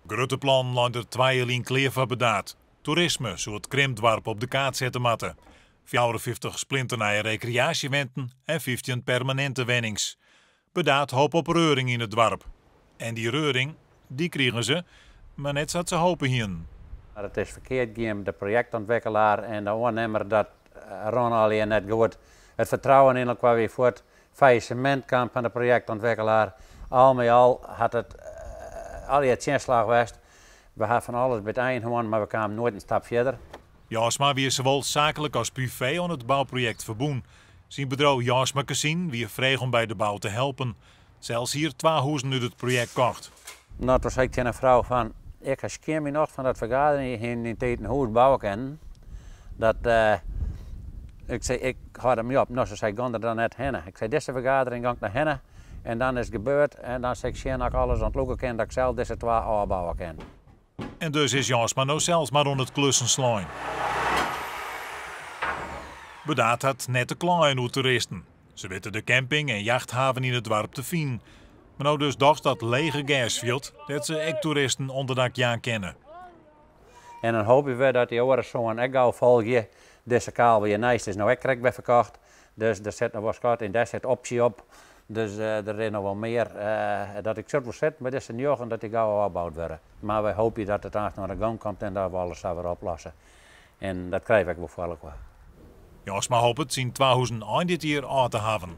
Grutte plannen leine der 2 jier lyn klear foar Burdaard. Toerisme soe it krimpdoarp op de kaart sette moatte. 54 splinternije rekreaasjewenten en 15 permaninte wennings. Burdaard hope op reuring yn it doarp. En dy reuring, dy krigen se, mar net sa't se hope hienen. Mar it is ferkeard gien, de projektûntwikkelaar en de oannimmer, dat rûn allegear net goed. It fertrouwen yn elkoar wie fuort. Faillissemint kaam fan de projektûntwikkelaar. Al mei al hat it allegear tsjinslach west. We ha fan alles by it ein hân, mar we kamen noait in stap fierder. Jaarsma wie sawol saaklik as privee oan it bouprojekt ferbûn. Syn bedriuw Jaarsma Kezinen wie frege om by de bou te helpen. Sels hie er 2 huzen út it projekt kocht. No, doe sei ik tsjin in frou fan, ik ha skjin myn nocht fan dat fergadering, je hienen yn tiid in hûs bouwe kinnen. Dat, ik sei, ik hâld dermei op. No, se sei, gean der dan net hinne. Ik sei, dizze fergadering gean ik noch hinne en dan is it gebeurd en dan sil ik sjen oft ik alles ûntlûke kin, dat ik sels dizze 2 ôfbouwe kin. En dus is Jaarsma no sels mar oan it klussen slein. Burdaard hat net te kleien oer toeristen. Se witte de camping en jachthaven yn it doarp te finen. Mar no dus dochs dat lege gersfjild, dêr't se ek toeristen ûnderdak jaan kinne. En dan hoopje we dat dy oare soan ek gau folgje. Dizze kavel hjirneist is no ek krekt wer ferkocht. Dus der sit noch wol skat yn, dêr sit opsje op. Dus der is noch wol mear. Dat ik sil wol sitten by dizze 9 dat dy gau ôfboud wurde. Mar wy hoopje dat it aanst oan de gong komt en dat we alles sa wer oplosse. En dat krije we ek wol foar elkoar. Jaarsma hopet syn 2 huzen ein dit jier ôf te hawwen.